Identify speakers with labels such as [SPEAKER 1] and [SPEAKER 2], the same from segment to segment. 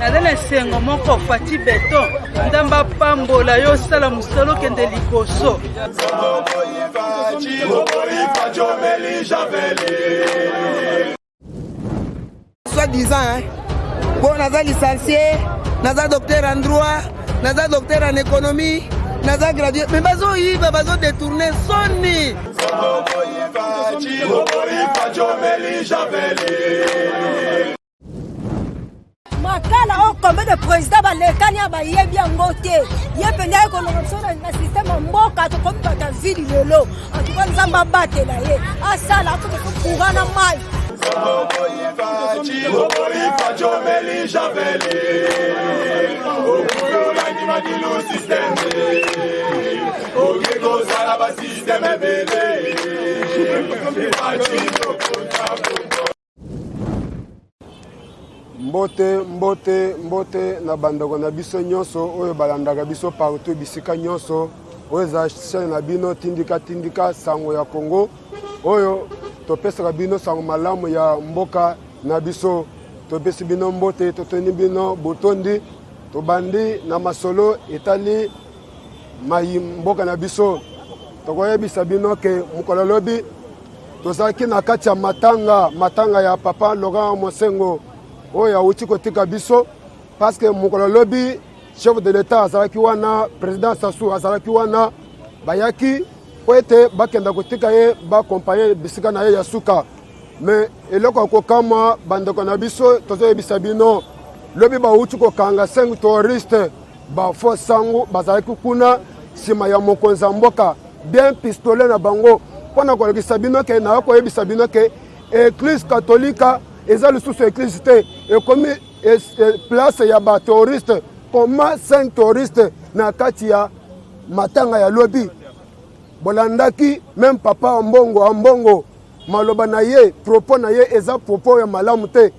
[SPEAKER 1] Naza na esengo moko. Fatshi Béton, Nzambe apambola yo, osala mosala, okende liboso.
[SPEAKER 2] Soit disant, hein? Bon, naza licencié, naza docteur en droit, naza docteur en économie, naza gradué, mais bazoyiba, bazodétourner, soni.
[SPEAKER 3] Makala oyo, combien de président balekani ya bayebi yango te? Ye mpenza aye kolonga biso na système ya mboka. Tokomi bato ya vili lelo. Antuka, Nzambe abatela ye, asala akoto courant na mai.
[SPEAKER 4] Mbote, mbote, mbote na bandeko na biso nyonso oyo balandaka biso partout, bisika nyonso. Oyo eza chaîne na bino Tindika Tindika Sango ya Congo, oyo topesaka bino sango malamu ya mboka na biso. Topesi bino mbote, totoni bino botondi. Tobandi na masolo etali mai mboka na biso. Tokoyebisa bino ke mokolo lobi tozalaki na kati ya matanga, matanga ya papa Laurent Mosengo oyo awuti kotika biso, parce que mokolo lobi chef de l'État azalaki wana, président Sassou azalaki wana. Bayaki po ete bakenda kotika ye, baaccompagner bisika na ye ya suka. Mais eloko ya kokamwa, bandeko na biso, tozoyebisa bino, lobi bawuti kokanga 5 terroriste, bafaux sango bazalaki kuna nsima ya mokonzi ya mboka, bien pistolet na bango. Mpona kolakisa bino ke naya koyebisa bino ke Église catholique eza lisusu église te, ekomi place ya baterroriste. Comment 5 terroriste na kati ya matanga ya lobi? Bolandaki même papa Ambongo. Ambongo, maloba na ye, propos na ye eza propos ya malamu te.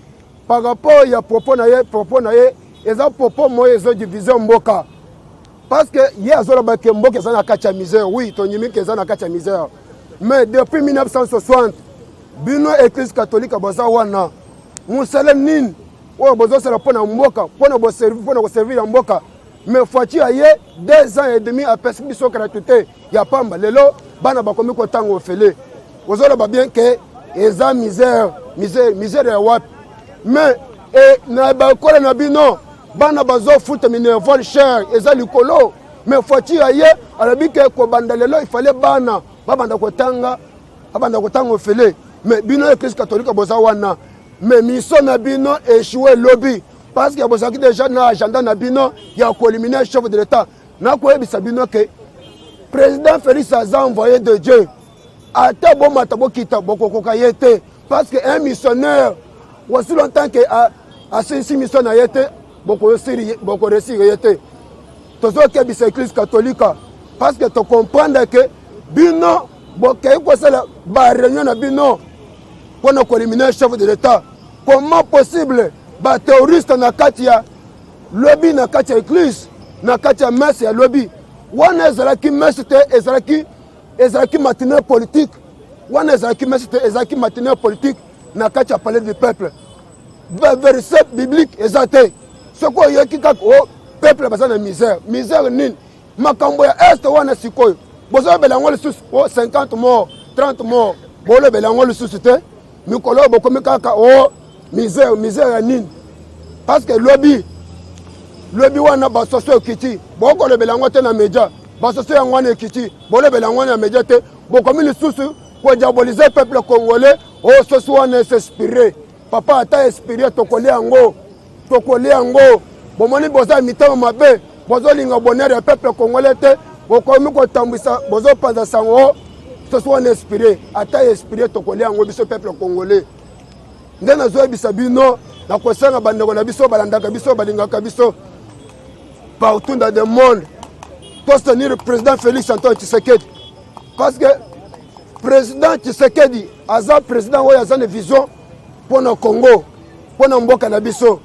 [SPEAKER 4] Par rapport ya propos na ye, propos na ye eza propos moyo ezodiviser mboka, parce que ye azoloba ke mboka eza na kati ya misère. Oui, tondimi ke eza na kati ya misère, mais depuis 1960 bino Église catholique boza wana, mosala nini oyo bozosala mpo na mboka, mpona koservir ya mboka? Mais Fatshi aye 2 ans et demi, apesi biso gratuité ya pamba. Lelo bana bakomi kotanga ofele. Ozoloba bien ke eza misère, misère, misère ya wapi? Mais e, na baekole na bino bana bazofuta minerval cher, eza likolo. Mais Fatshi aye, alobi ke kobanda lelo ifale bana babanda kotanga, babanda kotanga ofele. Mais bino Église catholique boza wana, mais mission na bino échoué lobi, parce que bozalaki déjà na agenda na bino ya koéliminer chef de l'État. Nakoyebisa bino ke président Félix aza envoyé de Dieu. Ata bomata, bokita, bokokoka ye te, parce que un missionnaire, aussi longtemps ke asilisi mission na ye te, bokoréussir ye te. Tozokebisa Église catholique, parce que tocomprendre ke bino bokei kosala baréunion na bino mpona koéliminer chef de l'État. Comment possible baterroriste na kati ya lobi, na kati ya église, na kati ya messe ya lobi wana? Ezalaki messe te, ezalaki matinée politique wana. Ezalaki messe te, ezalaki matinée politique na kati ya Palais du peuple. Verset biblique eza te. Soki oyoki kaka o peuple baza na misère, misère nini? Makambo ya Est wana sikoyo bozolobela yango lisusu, o 50 mort, 30 mort, bolobela yango lisusu te. Mikolo oyo bokomi kaka o misère. Misère ya nini? Parce que lobi, lobi wana basoso ekiti, bokolobela yango te na média. Basoso yango wana ekiti, bolobela yango wana na média te. Bokomi lisusu kodiaboliser peuple congolais, oyo soso wana es'expirer. Papa, ata expiré, tokolia yango, tokolia yango. Bomoni, boza mitema mabe, bozolinga bonheur ya peuple congolais te. Bokomi kotambwisa, bozopanza sango soso wana expiré. Ata expiré, tokolia yango biso peuple congolais. Nde nazoyebisa bino, nakosenga bandeko na biso balandaka biso, balingaka biso partout dans le monde, tosoutenir président Félix Antoine Tshisekedi, parce que président Tshisekedi aza président oyo aza na vision mpo na Congo, mpo na mboka na biso.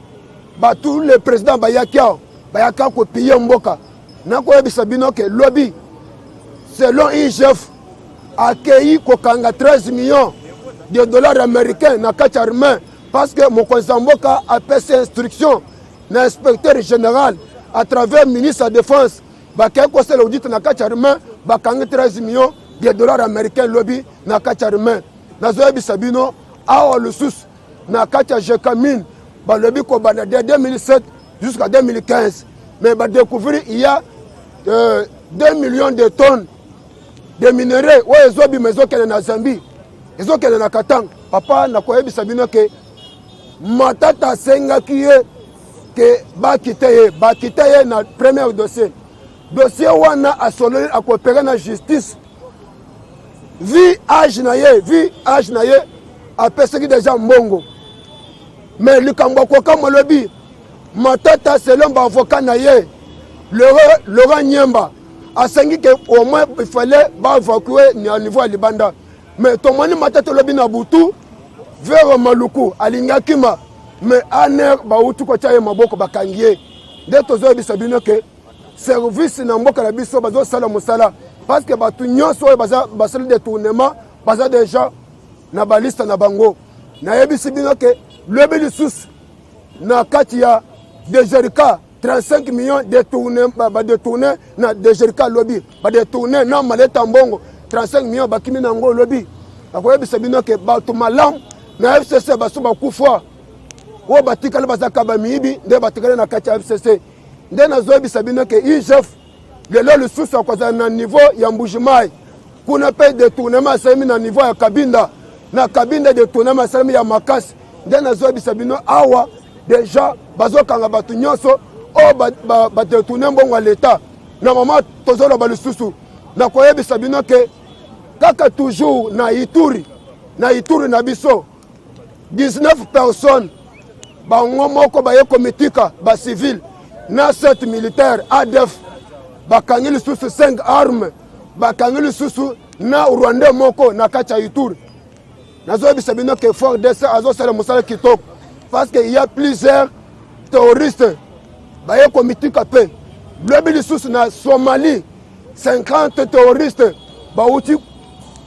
[SPEAKER 4] Bato le président bayaki awa, bayaka kopiller mboka. Nakoyebisa bino ke lobi, selon IGF, akei kokanga 13 millions de dollars américains na kati ya armée, parce que mokonzi ya mboka apesi instruction. Na inspecteur général à travers ministre ya défense bakei kosala audit na kati ya armée, bakangi 13 millions de dollars américains lobi na kati ya armée. Nazoyebisa bino awa lisusu, na kati ya Gécamines, balobi kobanda de 2007 jusqu'à 2015, mais badécouvrir il y a 2 millions de tonnes de minerais oyo ezobima, ezokende na Zambie, ezokende na Katanga. Papa, nakoyebisa bino ke Matata asengaki ye ke bakite ye, bakite ye na premier dossier. Dossier wana asololi, akoopérer na justice. Vu âge na ye, vu âge na ye, apesaki déjà mbongo. Mais likambo akokamwa, alobi Matata, selon baavocat na ye Laurent Nyemba, asengi ke au moins il fallait baévacuer na niveau ya libanda. Mais tomoni Matata olobi na butu vers Maluku, alingi akima, mais ANR bauti kotia ye maboko, bakangi ye. Nde tozoyebisa bino ke service na mboka na biso bazosala mosala, parce que bato nyonso oyo basali détournement baza déjà na baliste na bango. Nayebisi bino ke lobi lisusu na kati ya DGRK, 35 millions détourné, badétourné na DGRK. Lobi badétourné na maleta mbongo 35 millions, bakimi na yango lobi. Nakoyebisa bino ke bato malamu na FCC baso bakufa, oyo batikali bazaka bamiyibi nde batikali na kati ya FCC. Nde nazoyebisa bino ke IGF lelo lisusu akozala na niveau ya Mbujimai. Kuna mpe détournement asalemi na niveau ya Kabinda. Na Kabinda, détournement asalemi ya makasi. Nde nazoyebisa bino awa déjà bazokanga bato nyonso oyo badétourner mbongo ya leta. Na mama tozoloba lisusu, nakoyebisa bino ke kaka toujours na Ituri, na Ituri na biso, 19 personnes bango moko baye komitika, bacivile na 7 militaire ADF. Bakangi lisusu 5 armes, bakangi lisusu na Rwandais moko na kati ya Ituri. Nazoyebisa bino ke FARDC azosala mosala kitoko, parce que il y a plusieurs terroristes baye komitika. Mpe lobi lisusu na Somalie, 50 terroristes bauti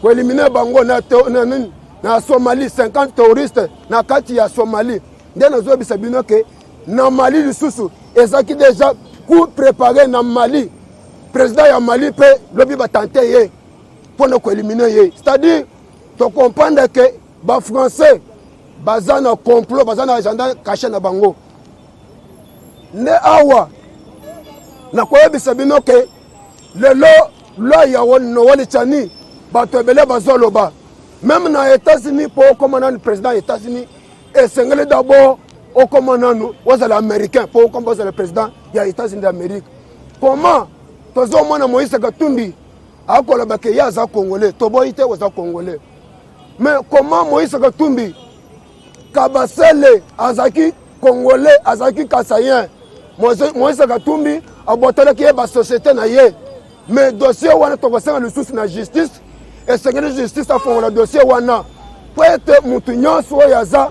[SPEAKER 4] koéliminer bango na Somalie, 50 terroristes na kati ya Somalie. Nde nazoyebisa bino ke na Mali lisusu ezalaki déjà coup préparé na Mali. Président ya Mali mpe lobi batenter ye mpona koéliminer ye. C'est-à-dire tocomprendre ke bafrançais baza na complot, baza na agenda caché na bango. Nde awa nakoyebisa bino ke lelo loi ya Noël Tshiani, bato ebele bazoloba. Même na États-Unis, mpo okóma nanu président ya États-Unis, esengeli d'abord okóma nanu ozala Américain mpo okóma ozala président ya États-Unis d'Amérique. Comment tozomona Moïse Katumbi akoloba ke ye aza Congolais? Toboyi te oza Congolais, mais comment Moïse Katumbi, Kabasele azalaki Congolais, azalaki Kasaïen, Moïse Katumbi abotolaki ye basociété na ye? Mais dossier wana tokosenga lisusu na justice, esengeli justice afongola dossier wana, po ete mutu nyonso oyo aza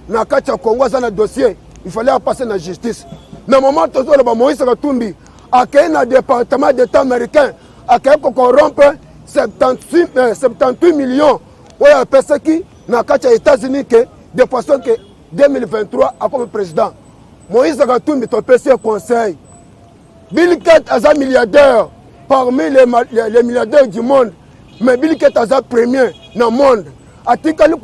[SPEAKER 4] na kati ya Congo aza na dossier, il fallait apasser na justice. Na moment tozoloba, Moïse Katumbi akei na Département d'État américain, akei kocorrompre 78 millions oyo apesaki na kati ya États-Unis ke de façon ke 2023 akomi président. Moïse Katumbi, topesi ye conseil. Bill Gates aza milliardaire, parmi les milliardaires du monde, mais Bill Gates aza premier na monde, atikali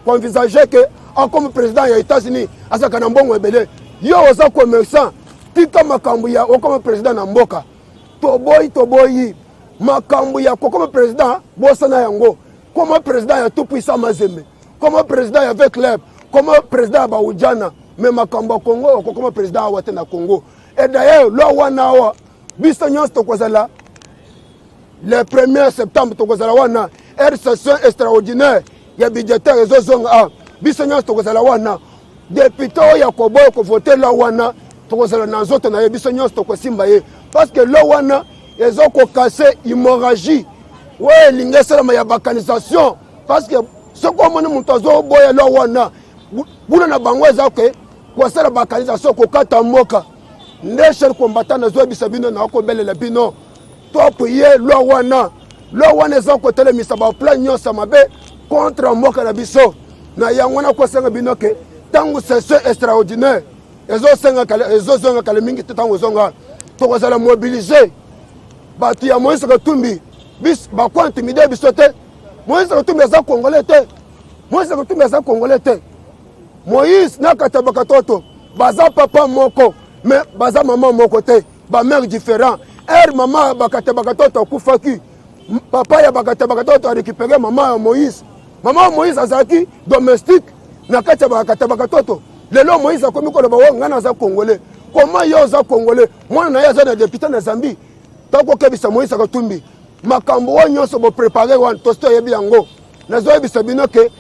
[SPEAKER 4] koenvisager ke akomi président ya États-Unis. Azalaka na mbongo ebele. Yo oza commerçant, tika makambo ya okoma président na mboka. Toboyi, toboyi makambo ya kokoma président, bosana yango. Koma président ya Tout Puissant Mazembe, koma président ya V.Club, koma président ya baujana, mais makambo ya Congo, okokoma président awa te na Congo. Et d'ailleurs loi wana awa, biso nyonso tokozala le 1er septembre, tokozala wana. Aire session extraordinaire ya budgétaire ezozonga awa, biso nyonso tokozala wana. Député oyo ya koboya kovoter loi wana, tokozala na nzoto na ye, biso nyonso tokosimba ye, parce que loi wana ezokocasser hémorragie oyo elingi esalama ya balkanisation. Parce que soki omoni moto azoboya loi wana, buna na bango eza ke kosala balkanisation, kokata mboka. Nde cher combattant, nazoyebisa bino, nakobelela bino, toappuyer loi wana. Loi wana eza kotelemisa baplan nyonso ya mabe contre mboka na biso. Na yango nakosenga bino ke ntango session extraordinaire Ezosenga kala, ezozonga kala mingi te. Ntango ezonga, tokozala mobilise. Bato ya Moïse Katumbi bis bako intimide biso te. Moïse Katumbi aza congolais te. Moïse Katumbi aza congolais te. Moïse na Katabaka Toto baza papa moko, mais baza mama moko te, bamare différent. Ere mama ya Bakatabaka Toto akufaki, papa ya Bakatabaka Toto arécupéré mama ya Moïse. Mama ya Moïse azalaki domestique na kati ya Bakatabaka Toto. Lelo Moïse akomi koloba: "O ngai naza congolais." Koma yo oza congolais? Mwana na ye aza na député na Zambie. Tokokebisa Moïse Katumbi, makambo oyo nyonso boprépare wana, tosi toyebi yango. Nazoyebisa bino ke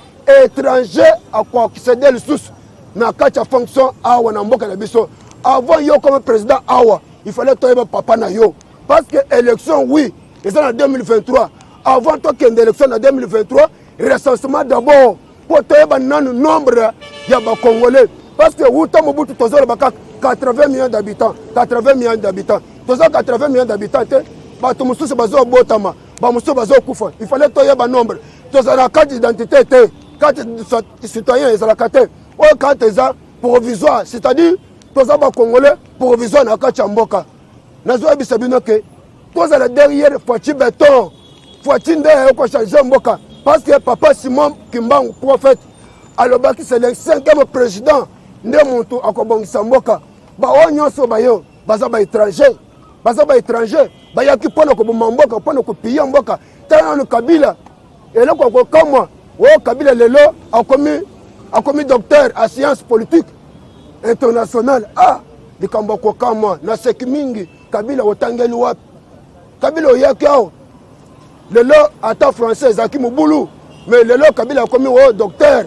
[SPEAKER 4] étranger akoaccéder lisusu na kati ya fonction awa na mboka na biso. Avant yo comme président awa, il fallait toyeba papa na yo, parce que élection, oui, eza na 2023. Avant tokende élection na 2023, recensement d'abord, mpo toyeba nanu nombre ya bacongolais, parce que wuta Mobutu tozoloba kaka 80 millions d'habitants, 80 millions d'habitants. Toza 80 millions d'habitants te. Bato mosusu bazobotama, bamosusu bazokufa. Il fallait toyeba nombre. Tozala na carte d'identité te, carte citoyen ezalaka te. Oyo carte eza provisoire, c'est-à-dire toza bacongolais provisoire na kati ya mboka. Nazoyebisa bino ke tozala derrière Fatshi Béton. Fatshi nde ekochange mboka, parce que papa Simon Kimbangu, prophète, alobaki: c'est le cinquième président nde moto akobongisa mboka. Baoyo nyonso bayo baza baétranger, baza baétranger, bayaki mpona koboma mboka, mpona kopiller mboka. Tala nanu Kabila, eloko ya kokamwa oyo, Kabila lelo akomi docteur en science politique internationale. Ah, likambo ya kokamwa, naseki mingi. Kabila, otangeli wapi? Kabila oyaki awa lelo, ata français ezalaki mobulu, mais lelo Kabila akomi oyo docteur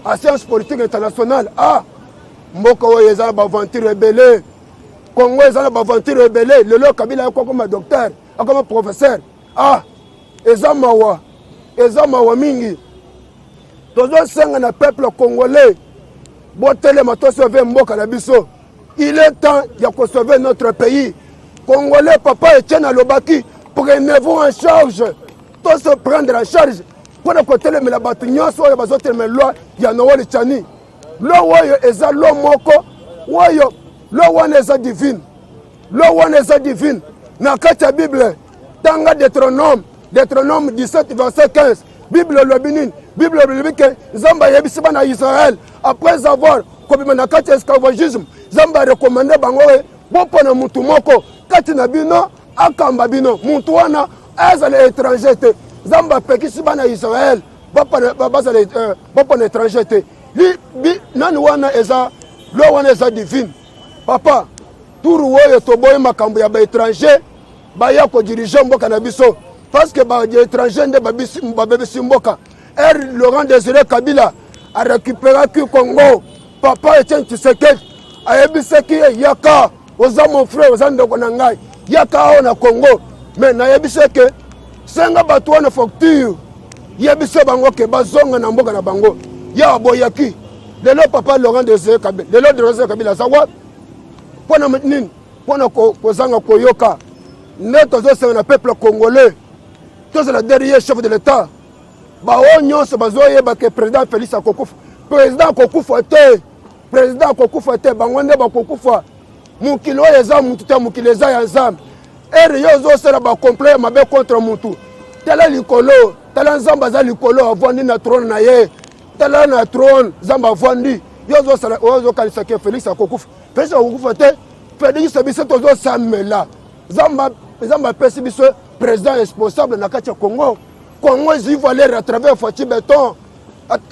[SPEAKER 4] en science politique internationale. Ah, mboka oyo eza na baaventure ebele. Congo eza na baaventure ebele. Lelo Kabila akokoma docteur, akoma professeur. Ah, eza mawa, eza mawa mingi. Tozosenga na peuple congolais, botelema, tosauve mboka na biso. Il est temps ya kosauver notre pays congolais. Papa Etienne alobaki: "Prenez-vous en charge." Tose prendre en charge mpona kotelemela bato nyonso oyo bazotelemela loi ya Noël Tshiani. Loi oyo eza loi moko oyo, loi wana eza divine, loi wana eza divine. Na kati ya Bible, tanga Deutéronome, Deutéronome 17 verset 15. Bible elobi nini? Bible elobi ke Nzambe ayebisi bana ya Israel, après avoir kobima na kati ya esclavagisme, Nzambe arecommande bango: "Bopona mutu moko kati na bino akamba bino, mutu wana azala étranger te." Nzambe apekisi bana ya Israel bazala bopona étranger te. Nani wana? Eza loi wana eza divine, papa. Turu oyo toboyi makambo ya baétranger baya kodiriger mboka na biso, parce que baétranger nde babebisi mboka. Ere Laurent Désiré Kabila arécupéraki Congo, papa Etienne Tshisekedi ayebisaki ye: "Yaka, oza mon frère, oza ndeko na ngai, yaka awa na Congo." Mais nayebisi ke senga bato wana facture, yebisa bango ke bazonga na mboka na bango. Ya aboyaki. Lelo papa Laurent Désiré Kabila, lelo Désiré Kabila aza wapi? Mpo na nini? Mpo na kozanga koyoka. Nde tozosenga na peuple congolais, tozala derrière chef de l'État. Baoyo nyonso bazoyeba ke président Félix akokufa, président akokufa te, président akokufa te, bango nde bakokufa. Mokili oyo eza mutu te, mokili eza ya Nzambe. Ere yo ozosala bacomplot ya mabe contre mutu, tala likolo, tala Nzambe aza likolo, avwandi na trône na ye. Tala na trône, Nzambe avwandi. Yo ozosala, ozokanisa ke Félix akokufa. Félix akokufa te. Félix, biso tozosamela Nzambe apesi biso président responsable na kati ya Congo. Congo ezwi valeur à travers Fatshi Béton,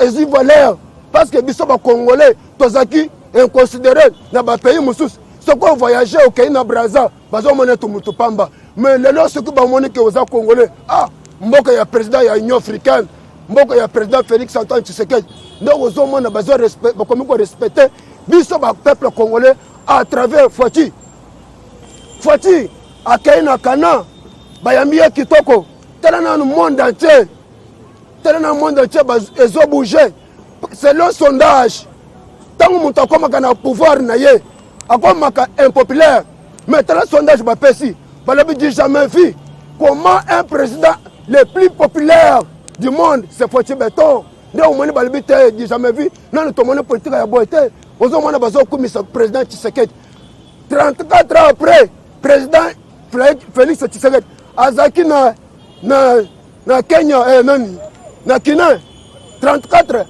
[SPEAKER 4] ezwi valeur parce que biso bacongolais tozalaki inconsidéré na bapays mosusu. Soki ovoyage, okei na Braza, bazomona ete motu pamba. Mais lelo soki bamoni ke oza congolais, ah, mboka ya président ya Union africaine, mboka ya président Félix Antoine Tshisekedi, nde ozomona bakomi korespecte biso bapeuple congolais à travers Fatshi. Fatshi akei na Kana, bayambi ye kitoko. Tala nanu monde entier, tala na monde entier ezobouge selon sondage. Ntango moto akomaka na pouvoir na ye, akomaka impopulaire. Mais tala sondage bapesi, balobi du jamais vu comment un président le plus populaire du monde, c'est Fatshi Béton. Nde omoni balobi te du jamais vu, nanu tomoni politique ya boye te. Ozomona bazokumisa président Tshisekedi. 34 ans après, président Félix Tshisekedi azalaki na Kenya, nani, na Kina 34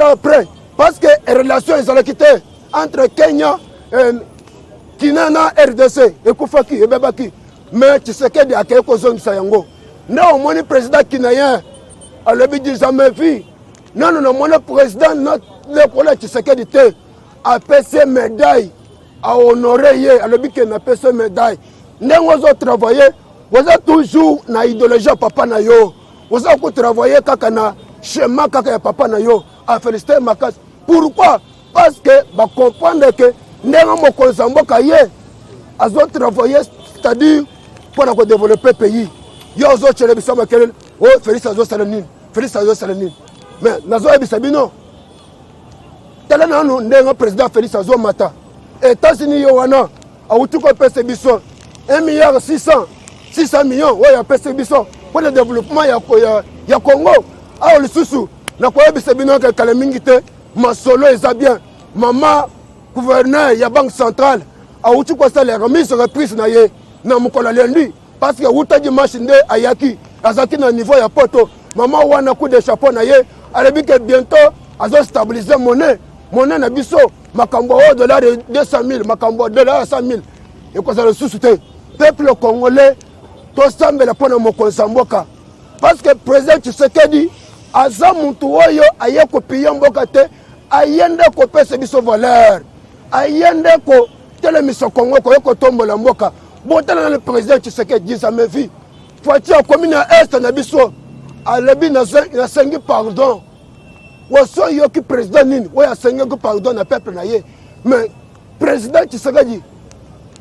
[SPEAKER 4] ans après, parce que relation ezalaki te entre Kenya, Kina na RDC. Ekufaki, ebebaki, mais Tshisekedi akei kozongisa yango. Nde omoni président guinéen alobi: "Du jamais vu, nano namoni président lokola Tshisekedi te." Apesi médaille, ahonorer ye. Alobi ke napesi médaille ndenge ozotravailler, oza toujours na idéologie ya papa na yo, oza kotravailler kaka na schéma kaka ya papa na yo. Aféliciter makasi. Pourquoi? Parce que bacomprendre ke ndenge mokonzi ya mboka ye azotravailler, c'est-à-dire mpona kodévelopper pays. Yo ozotyela biso makelele: "O oh, Félix azosala nini? Félix azosala nini?" Mais nazoyebisa bino, tala nanu ndenge président Félix azomata. États-Unis yo wana awuti kopesa biso 1 milliard 600 millions oyo apesi biso mpona développement ya Congo. Awa lisusu nakoyebisa bino ke kala mingi te, masolo eza bien. Mama gouverneur ya Banque centrale awuti kosala remise reprise na ye na mokolo ya lundi, parce que wuta dimanche nde ayaki, azalaki na niveau ya Poto. Mama wana, coup de chapeau na ye. Alobi ke bientôt azostabiliser monnaie na biso. Makambo oyo dollar 200 000, makambo dollar 100 000 ekozala lisusu te. Peuple congolais, tosambela mpo na mokonzi ya mboka, parce que président Tshisekedi aza mutu oyo aye kopiller mboka te, aye nde kopesa biso valeur, aye nde kotelemisa Kongo, koye kotombola mboka. Botala na président Tshisekedi, jamais vu. Fatshi akomi na Est na biso, alobi: "Nasengi pardon." Waso oyoki président nini oyo asengaki pardon na peuple na ye? Mais président Tshisekedi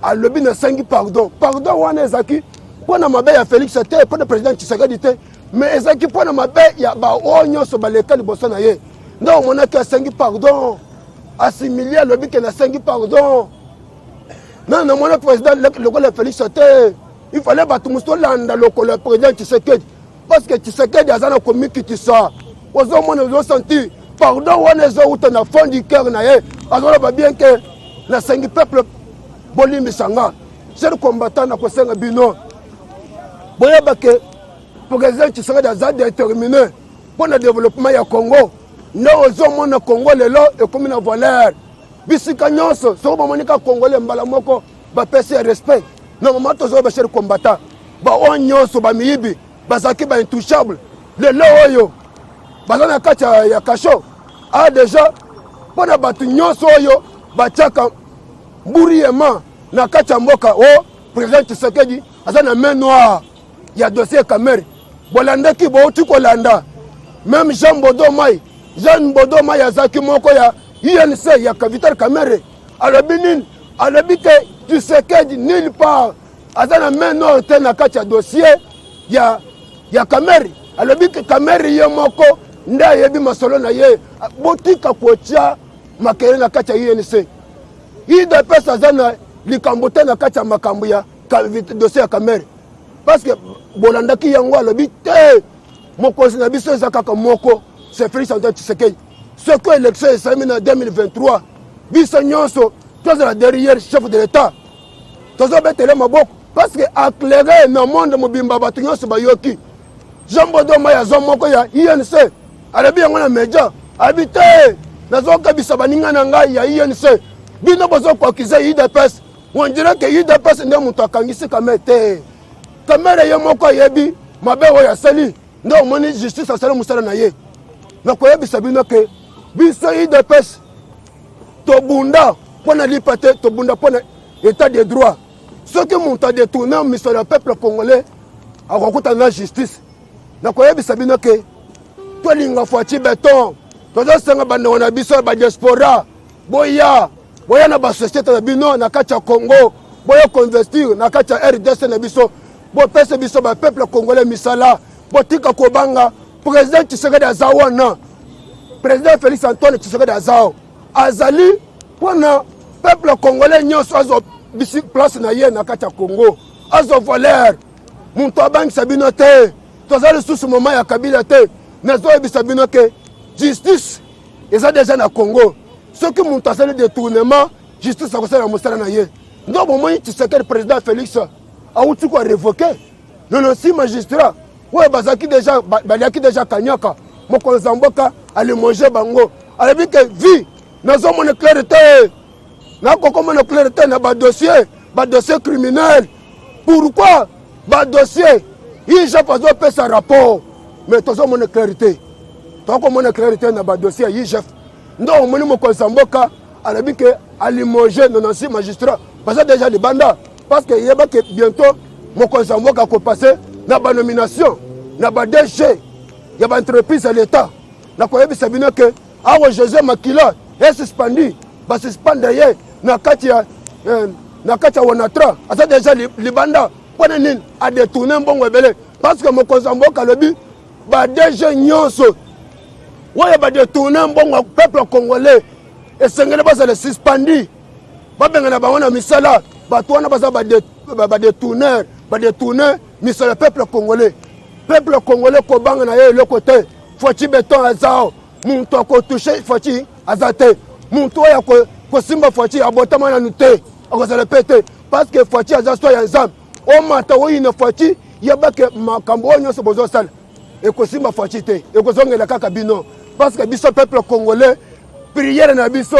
[SPEAKER 4] alobi: "Nasengi pardon." Pardon wana ezalaki mpo na mabe ya Félix te, mpo na président Tshisekedi te, mais ezalaki mpo na mabe ya baoyo nyonso baleka liboso na ye. Nde omonaki asengi pardon, asimilie, alobi ke nasengi pardon. Na namona président lokola Félix te. Il fallait bato mosusu olanda lokolo ya président Tshisekedi, parce que Tshisekedi aza na komikitisa. Ozomona, ozosentir pardon wana ezowuta na fond du cœur na ye. Azoloba bien ke nasengi peuple bolimbisa nga. Cher combattant, na kosenga bino boyeba ke président Tshisekedi aza déterminé mpo na développement ya Congo. Nde ozomona Congo lelo ekomi na valeur bisika nyonso. Soki bamoni ka Congolais, mbala moko bapesi ya respect. Na mama tozoyeba, cher combattant, baoyo nyonso bamiyibi bazalaki baintouchable, lelo oyo baza na kati ya cachot. A déjà mpo na bato nyonso oyo batiaka mburiema na kati ya mboka, o président Tshisekedi aza na main noire ya dossier Kamerhe. Bolandaki, bouti kolanda même Jean Bodo Mai. Jean Bodo Mai azalaki moko ya UNC ya Vital Kamerhe. Alobi nini? Alobi ke Tshisekedi nulle part aza na main noire te na kati ya dossier ya Kamerhe. Alobi ke Kamerhe ye moko nde ayebi masolo na ye. Botika kotia makelele na kati ya UNC. UDPS aza na likambo te na kati ya makambo ya dossier ya Kamerhe, parce que bolandaki yango, alobi te mokonzi na biso eza kaka moko, c'est Félix Antoine Tshisekedi. Soki élection esalemi na 2023, biso nyonso tozala derrière chef de l'État, tozobetele maboko, parce que éclairé na monde mobimba, bato nyonso bayoki. Jean Bodo Mai aza moko ya UNC, alobi yango na média. Alobi te: "Nazokebisa baninga na ngai ya UNC, bino bozokoaccuser UDPS, on dirait ke UDPS nde moto akangisi Kamerhe te. Kamerhe ye moko ayebi mabe oyo asali. Nde omoni justice asali mosala na ye." Nakoyebisa bino ke biso UDPS tobunda mpo na lipa te, tobunda mpo na état de droit. Soki moto adétourner misolo ya peuple congolais, akokutana na justice. Nakoyebisa bino ke tolinga Fatshi Béton. Tozosenga bandeko na biso ya badiaspora, boya, boya na basociété na bino na kati ya Congo, boya koinvestir na kati ya RDC na biso, bopesa biso bapeuple congolais misala. Botika kobanga. Président Tshisekedi aza wana, président Félix Antoine Tshisekedi aza, azali mpona peuple congolais nyonso azwa bisi place na ye na kati ya Congo, azwa valeur. Moto abangisa bino te. Toza lisusu moma ya Kabila te. Nazoyebisa bino ke justice eza déjà na Congo. Soki moto asali détournement, justice akosala mosala na ye. Nde bomoni Tshisekedi, président Félix awuti ko révoquer 96 magistrat oyo bazalaki déjà, baliaki déjà kanyaka. Mokonzi ya mboka alimoge bango, alobi ke vie nazomona claire te, nakokomona claire te na badossier, badossier criminel. Pourquoi badossier IGF azopesa rapport, mais tozomona claire te? Tokomona claire te na badossier ya IGF. Nde omoni mokonzi ya mboka alobi ke alimoge 96 magistrat, baza déjà libanda, parce que yeba ke bientôt mokonzi ya mboka akopase na banomination na ba DG ya baentreprise ya l'État. Nakoyebisa bino ke awa José Makila esuspendi, basuspendre ye na kati ya Onatra, aza déjà libanda. Mpona nini? Adétourne mbongo ebele. Parce que mokonzi ya mboka alobi ba DG nyonso oyo badétourne mbongo ya peuple congolais esengeli bazala suspendi, babengana bango na misala. Bato wana baza badétourneur, badétourne misala ya peuple congolais. Peuple congolais, kobanga na ye eloko te. Fatshi Béton aza moto akotouche Fatshi aza te. Moto oyo kosimba Fatshi abotama nanu te, akozala mpe te, parce que Fatshi aza so ya Nzambe. Omata oyina Fatshi, yebake makambo oyo nyonso bozosala ekosimba Fatshi te, ekozongela kaka bino. Parce que biso peuple congolais, prière na biso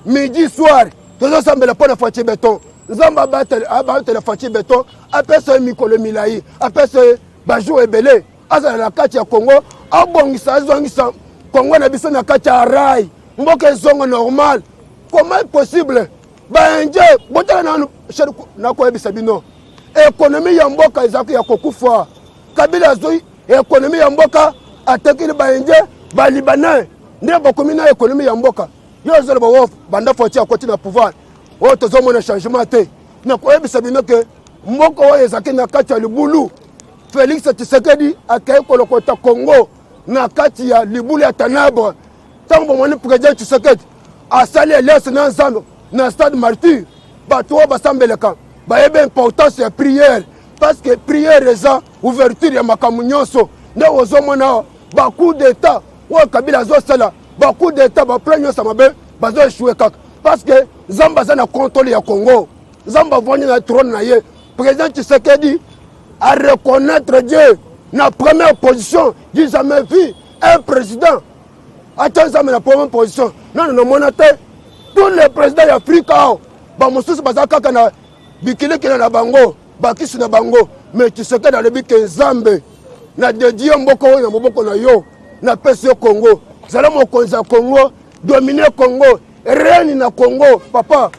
[SPEAKER 4] midi soir, tozosambela mpo na Fatshi Béton. Nzambe abatela Fatshi Béton, apesa ye mikolo milai, apesa ye bajour ebele, azala na kati ya Congo, abongisa, azongisa Congo na biso na kati ya rail, mboka ezonga normal. Comment possible baindien? Botala nanu, nakoyebisa bino, économie ya mboka ezalaki ya kokufa. Kabila azwi économie ya mboka, atekili baindien, balibanais, nde bakomi na économie ya mboka. Yo ozoloba wo banda Fatshi akoti na pouvoir oyo tozomona changement te. Nakoyebisa bino ke mboka oyo ezalaki na kati ya libulu, Félix Tshisekedi akei kolokota Congo na kati ya libulu ya ténèbre. Ntango bomoni président Tshisekedi asali alliance na Nzambe na Stade Martyr, bato oyo basambelaka bayebi importance ya prière, parce que prière eza ouverture ya makambo nyonso. Nde ozomona bacoup d'état oyo Kabila azosala, bacoup d'état, baplan nyonso ya mabe bazoéchouer kaka, parce que Nzambe aza na contrôle ya Congo. Nzambe avandi na trône na ye. Président Tshisekedi a reconnaître Dieu na première position. Du jamais vu un président atia Nzambe na première position, nano namona te. Tous les présidents ya Afrika awa, bamosusu baza kaka na bikilikili na bango, bakisi na bango, mais Tshisekedi alobi ke Nzambe, na dédier mboka oyo na maboko na yo, napesi yo Congo, zala mokonzi ya Congo, domine Congo, règne na Congo. Papa,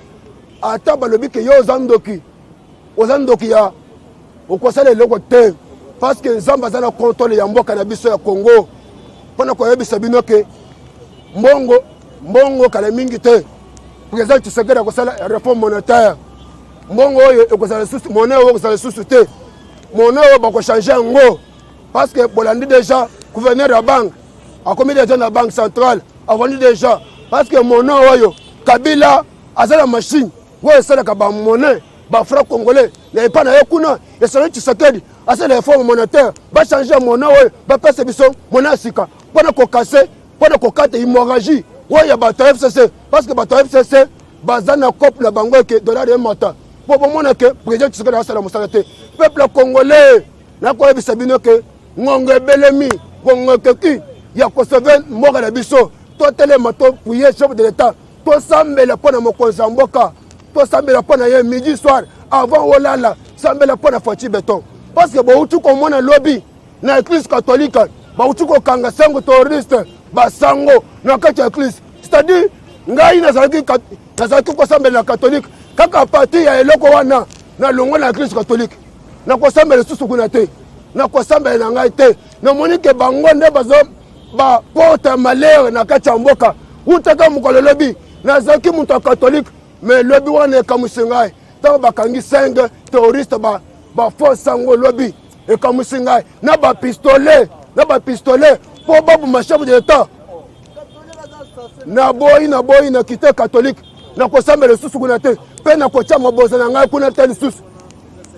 [SPEAKER 4] ata balobi ke yo oza ndoki, oza ndoki ya okosala eloko te, parce que Nzambe aza na contrôle ya mboka na biso ya Congo. Mpona koyebisa bino ke mbongo, mbongo kala mingi te, président Tshisekedi akosala réforme monétaire. Mbongo oyo ekozala lisusu, monnaie oyo ekozala lisusu te, monnaie oyo bakochange yango, parce que bolandi déjà gouverneur ya banque akomi déjà na banque centrale, avandi déjà, parce que monnaie oyo Kabila aza na machine oyo esalaka bamonnaie, bafranc congolais na epai na ye kuna. Esali Tshisekedi asala réforme monétaire, bachange monnaie oyo, bapesa biso monnaie ya sika mpona kokase, mpona kokata hémorragie oyo ya bato ya FCC, parce que bato ya FCC baza na cope na bango eke dollar emata, mpo bomona ke président Tshisekedi asala mosala te. Peuple congolais, nakoyebisa bino ke ngongo ebelemi, ngongo ekeki ya kosauver mboka na biso. Totelema, toprier chef de l'État, tosambela mpo na mokonzi ya mboka, tosambela mpo na ye midi soir. Avant olala, sambela mpo na Fatshi Béton, parce que bouti komona lobi na église catholique, bauti kokanga sango terroriste, basango na kati ya église. C'est-à-dire ngai nazalaki kosambela na catholique, kaka partir ya eloko wana nalongwa na église catholique, nakosambela lisusu kuna te, nakosambela na ngai te. Namoni ke bango nde bazo baporte malheur na kati ya mboka. Utaka mokolo lobi nazalaki moto ya catholique, mais lobi wana ekamwisi ngai ntango bakangi 5 terroriste, baforce yango lobi ekamwisi ngai na bapistolet, na bapistolet mpo baboma chef de l'État. Naboyi, naboyi, nakite catholique, nakosambela lisusu kuna te, mpe nakotia maboza na ngai kuna te lisusu,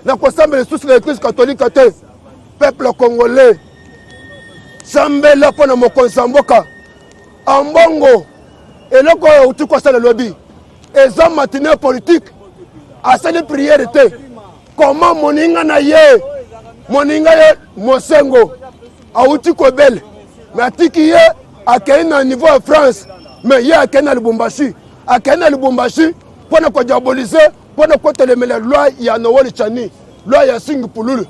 [SPEAKER 4] nakosambela lisusu na église catholique te. Peuple congolais, sambela mpo na mokonzi ya mboka. Ambongo Eloko oyo outi kosala lobi eza matinee politique, asali priere te. Comment moninga na ye, moninga ye Mosengo awuti kobele, me atiki ye akei na niveau ya France, me ye akei na Lubumbashi, akei na Lubumbashi mpo na kodiabolize, mpo na kotelemela loi ya Noel Chani, loi ya Singi Pululu.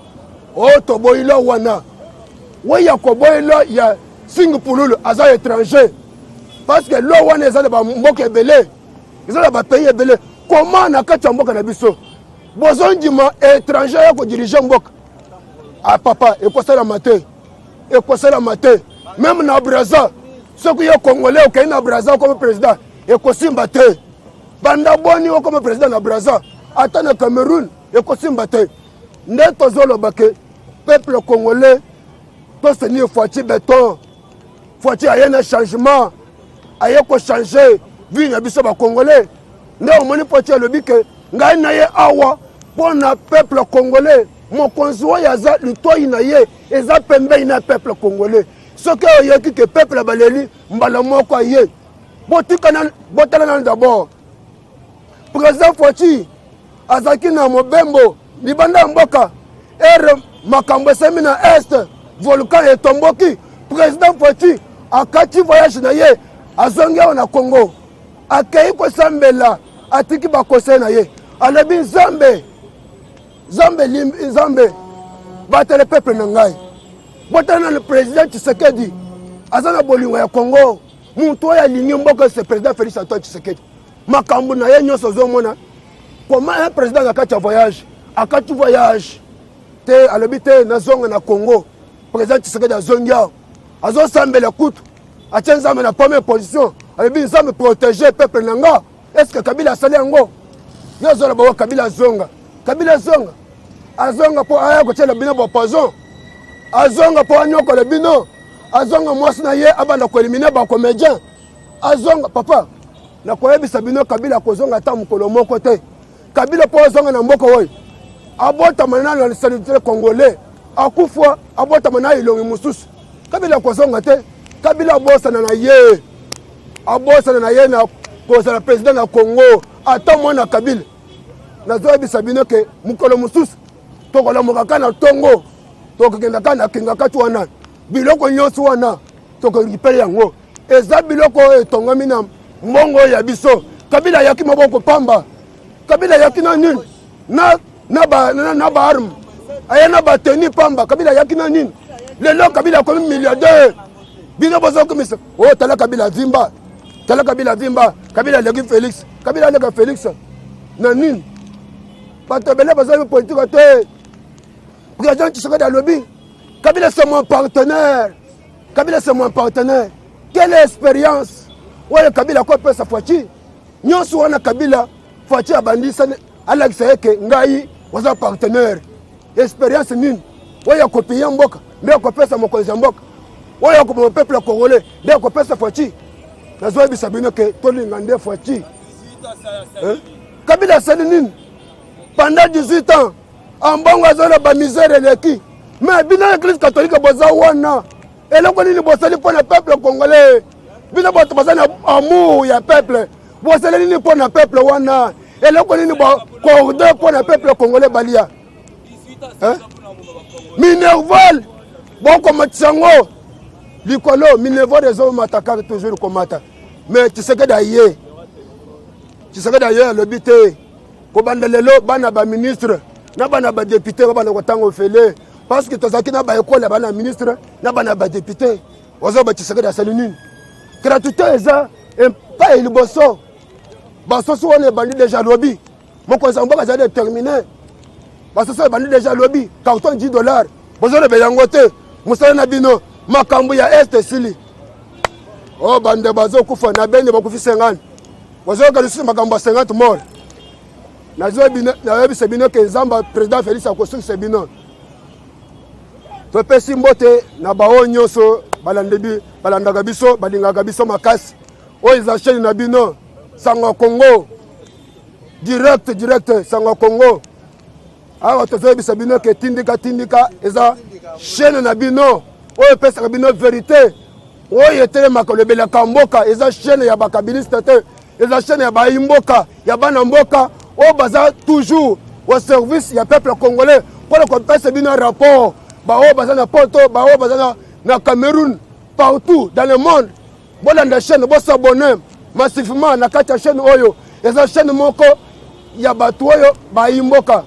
[SPEAKER 4] Oyo toboyi loi wana, oyo ya koboyi loi ya Singi Pululu aza étranger, parce que loi wana eza na bamboka ebele, eza na bapays ebele. Comment na kati ya mboka na biso bozondima étranger ya kodirige mboka? Ah papa, ekosalama te, ekosalama te. Meme na Braza, soki yo Congolais okei na Braza okomi président, ekosimba te. Banda boni okoma président na Braza? Ata na Cameroun ekosimba te. Nde tozoloba ke peuple congolais tosenir Fatshi Beton. Fatshi aye na changement, aye kochange vie na biso bacongolais. Nde omoni Fatshi alobi ke ngai na ye awa mpo na peuple congolais. Mokonzi oyo aza litoi na ye eza pembeni na peuple congolais. Soki oyoki ke peuple baleli, mbala moko aye. Botika, botala nano d'abord président Fatshi azalaki na mobembo libanda ya mboka. Ere makambo esemi na Est, volcan etomboki, président Fatshi akati voyage na ye, azongi awa na Congo, akei kosambela, atiki baconseil na ye, alobi: "Nzambe, Nzambe, Nzambe, batele peuple na ngai." Botala nano président Tshisekedi, aza na bolingo ya Congo. Moto oyo alingi mboka, c'est président Félix Antoine Tshisekedi. Makambo na ye nyonso ozomona, comment un président na kati ya voyage, akati voyage te, alobi te nazonga na Congo. Président Tshisekedi azongi awa, azosambela kutu, atie Nzambe na première position, alobi: "Nzambe, protège peuple na nga." Est ce que Kabila asali yango? Yo ozoloba wa Kabila azonga, Kabila azonga, azonga mpo aya kotiela bino bapoison, azonga mpo anyokola bino, azonga mwasi na ye abanda koéliminer bacomédien, azonga. Papa, nakoyebisa bino, Kabila akozonga ata mokolo moko te. Kabila mpo azonga na mboka oyo, abotama nano na nationalité congolais, akufa, abotama na elongi mosusu. Kabila akozonga te. Kabila abosana na ye, abosana na ye na kozala président na Congo. Ata mwana Kabila, nazoyebisa bino ke mokolo mosusu tokolamuka kaka na ntongo, tokokenda kaka na kinga kati wana, biloko nyonso wana tokorécupérer yango. Eza biloko oyo etongami na mbongo oyo ya biso. Kabila ayaki maboko pamba. Kabila ayaki na nini? Na baarme, aye na bateni pamba. Kabila ayaki na nini? Lelo Kabila akomi milliardaire, bino bozokomisa oyo. Oh, tala Kabila vimba, tala Kabila vimba, Kabila aleki Félix. Kabila aleka Félix na nini? Bato ebele bazali politike te. Président Tshisekedi alobi: "Kabila, c'est mon partenaire. Kabila, c'est mon partenaire." Quelle expérience oyo Kabila akopesa Fatshi? Nyonso wana Kabila, Fatshi abandisa alakisa ye ke ngai waza partenaire. Expérience nini oyo akopiller mboka nde akopesa mokonzi ya mboka oyo akoboma peuple congolais nde akopesa Fatshi? Nazoyebisa bino ke tolinga nde Fatshi. Kabila asali nini pendant 18 ans? Ambongo azala bamisère eleki, mais bino église catholique boza wana, eloko nini bosali mpo na peuple congolais? Bino bato baza na amour ya peuple, bosali nini mpo na peuple wana? Eloko nini bocorde mpo na peuple congolais balia? Minerval bokomatisa yango likolo, minerval ezomata kaka, toujours komata. Mais Tshisekedi aye, Tshisekedi aye, alobi te kobanda lelo bana baministre na bana badéputé babanda kotanga ofele, parce que tozalaki na baekole ya bana ministre na bana badéputé. Ozoba Tshisekedi asali nini? Gratuité eza epai liboso, basoso wana ebandi déjà lobi. Mokonzi ya mboka azali déterminé. Basoso ebandi déjà lobi, carton 10 $. Bozolobela yango te, mosala na bino. Makambo ya Est esili. Oyo bande bazokufa na Beni, bakufi 50, bozoyoka lisusu makambo ya 50 mort. Nayebisa bino ke Nzambe, président Félix akosukisa bino. Topesi mbote na baoyo nyonso balandaka biso, balingaka biso makasi. Oyo eza chaîne na bino, Sango Congo direct, direct Sango Congo. Awa tozoyebisa bino ke tindika tindika eza chaîne na bino oyo epesaka bino vérité. Oyo etelemaka olobelaka mboka, eza chaîne ya bakabiliste te, eza chaîne ya bayi mboka, ya bana mboka oyo baza toujours au service ya peuple congolais mpona kopesa bino rapport. Baoyo baza na Poto, baoyo baza na Cameroun, partout dans le monde, bolanda chaîne, bos'abonner massivement na kati ya chaîne oyo. Eza chaîne moko ya bato oyo bayi mboka.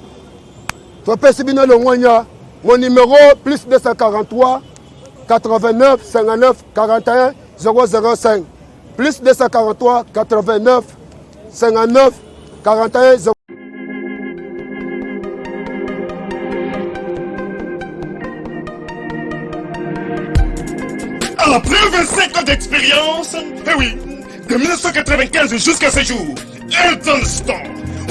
[SPEAKER 4] Topesi bino longonya. Mon numéro: plus 243 89 59 41 005, plus 243 89 59 41 0.
[SPEAKER 5] Après 25 ans d'expérience, eh oui, de 1995 jusqu'à ce jour, Elton Store,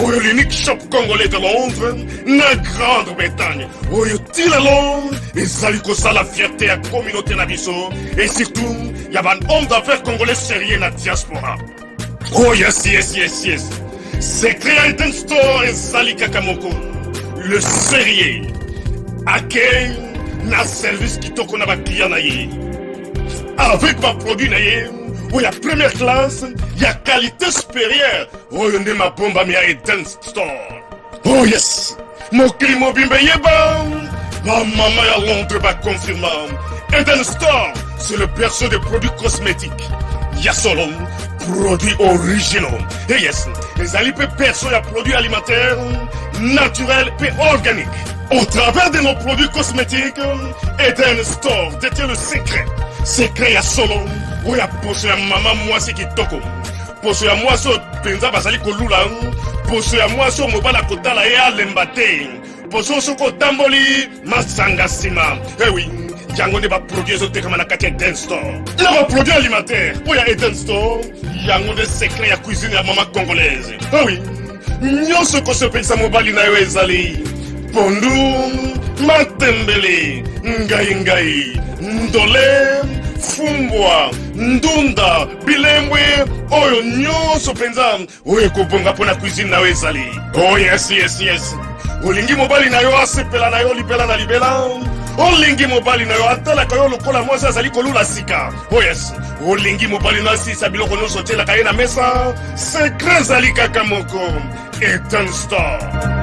[SPEAKER 5] oyo l'unique shop congolais de Londres, na Grande-Bretagne, oyo tii lelo ezali kosala fierté ya communauté na biso et surtout ya ba homme d'affaires congolais sérieux na diaspora. Oh yes. Secret ya Eden Store ezali kaka moko. Le sérieux. Accueil na service kitoko na baclient na ye. Avec baproduit na ye oyo ya première classe, ya qualité supérieure, oyo nde mabombami ya Eden Store. Oh yes, mokili mobimba eyeba, bamama ya Londres baconfirma: Eden Store, c'est le berceau des produits cosmétiques ya solo, produits originaux. Et yes, ezali mpe berceau ya produits alimentaires naturels mpe organiques. Au travers de nos produits cosmétiques, Eden Store détient le secret, secret ya solo oyo ya poso ya mama mwasi kitoko, poso ya mwasi oyo mpenza bazali kolula, poso ya mwasi oyo mobali akotala ye alemba te, poso soki otamboli masanga nsima. Eh oui, yango nde baproduit ezotekama na kati ya Eden Store. Na baproduit alimentaire oyo ya Eden Store, yango nde secret ya cuisine ya mama congolaise. Eh oui, nyonso ekosepelisa mobali na yo ezali pondu, matembele, ngai ngai, ndole, fumbwa, ndunda, bilembwe, oyo nyonso mpenza oyo ekobonga mpo na cuisine na yo ezali. Oh yes, olingi mobali na yo asepela na yo libela na libela, olingi mobali na yo atalaka yo lokola mwasi azali kolula sika. Oh yes, olingi mobali na asisa biloko nyonso otielaka ye na mesa, secret ezali kaka moko: Eden Store.